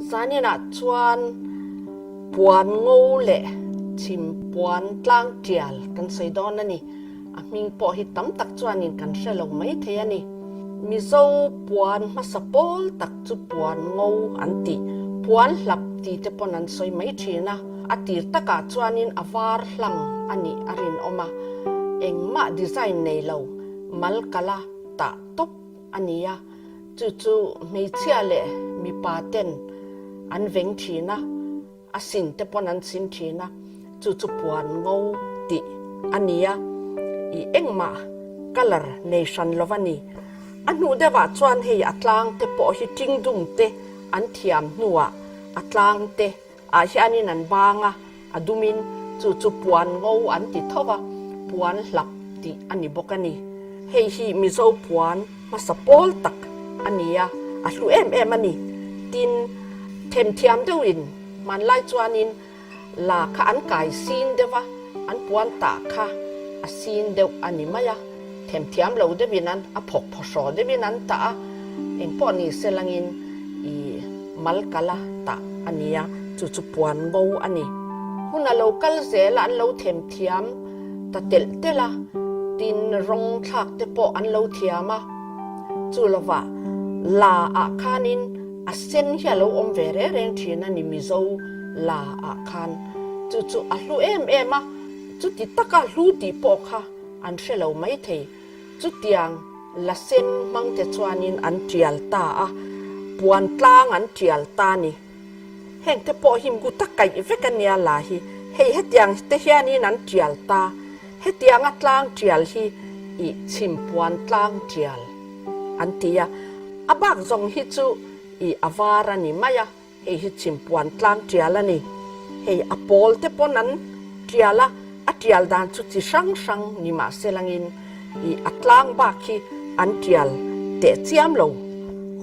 Zaninah chuan puan ngo leh chhim puan tlang tial kan sawi dawn a ni. A hming pawh hi tam tak chuanin kan hre lo mai thei a ni. Mizo puan hmasa pawl tak chu puan ngo an tih, puan hlap ti te pawn an sawi mai thin a. A tir takah chuanin a var hlang a nih a rinawm a, engmah design nei lo mal kala tah tawp a ni a. Chu chu hmeichhia leh mipa ten an veng thin a, a sin te pawn an sin thin a, chu chu puan ngo tih a ni a, ih engmah colour nei hran lo a ni. A hnuh deuhah chuan hei a tlang te pawh hi tingdum te an thiam hnuah a tlang te ah hianin an bang a, a dumin chu chu puan ngo an ti tho va, puan hlap tih a ni bawk a ni. Hei hi Mizo puan hmasa pawl tak a ni a, a hlu em em a ni. Tin, themthiam deuhin hmanlai chuanin la kha an kai sin deuh va, an puan tah kha a sin deuh a ni mai a, themthiam lo deuhin an a phawk phawhraw deuhin an tah a, engpawh ni se langin ih mal kala tah a ni a, chu chu puan ngo a ni. Hun a lo kal zel a, an lo themthiam ta telh telh a, tin rawng thlak te pawh an lo thiam a, chu lovah la ah khanin a sen hi a lo awm ve reng reng thin a ni Mizo la ah khan, chu chu a hlu em em a, chuti taka hlu tih pawh kha an hre lo maithei. Chutiang la sen hmangte chuanin an tial ta a, puan tlang an tial ta a ni. Hengte pawh hi mu ta kaih vek a nia la hi. Hei hetiang te hianin an tial ta. Hetianga tlang tial hi ih chhim puan tlang tial an ti a. A bak zawng hi chu ih a var a ni mai a. Hei hi chhimpuan tlang tial a ni. Hei a pawl te pawn an tial a, a tial dan chu chi hrang hrang ni mah se langin ih a tlang bak hi an tial teh chiam lo.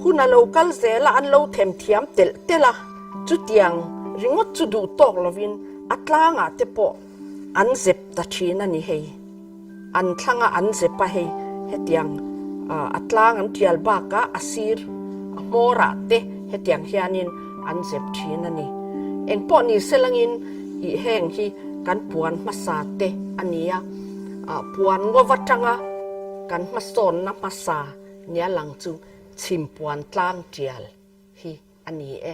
Hun a lo kal zel a, an lo them thiam telh telh a, chutiang ringawt chu duh tawk lovin a tlangah te pawh an zep ta thin a ni hei. An thlang a, an zep a hei hetiang a tlang an tial bakah a sir a hmawrah te hetiang hianin an zep thin a ni. Engpawh ni se langin ih heng hi kan puan hmasa te a ni a, puan ngawv atanga kan hmasawnna hmasa nia lang chu chhimpuan tlang tial hi a ni e.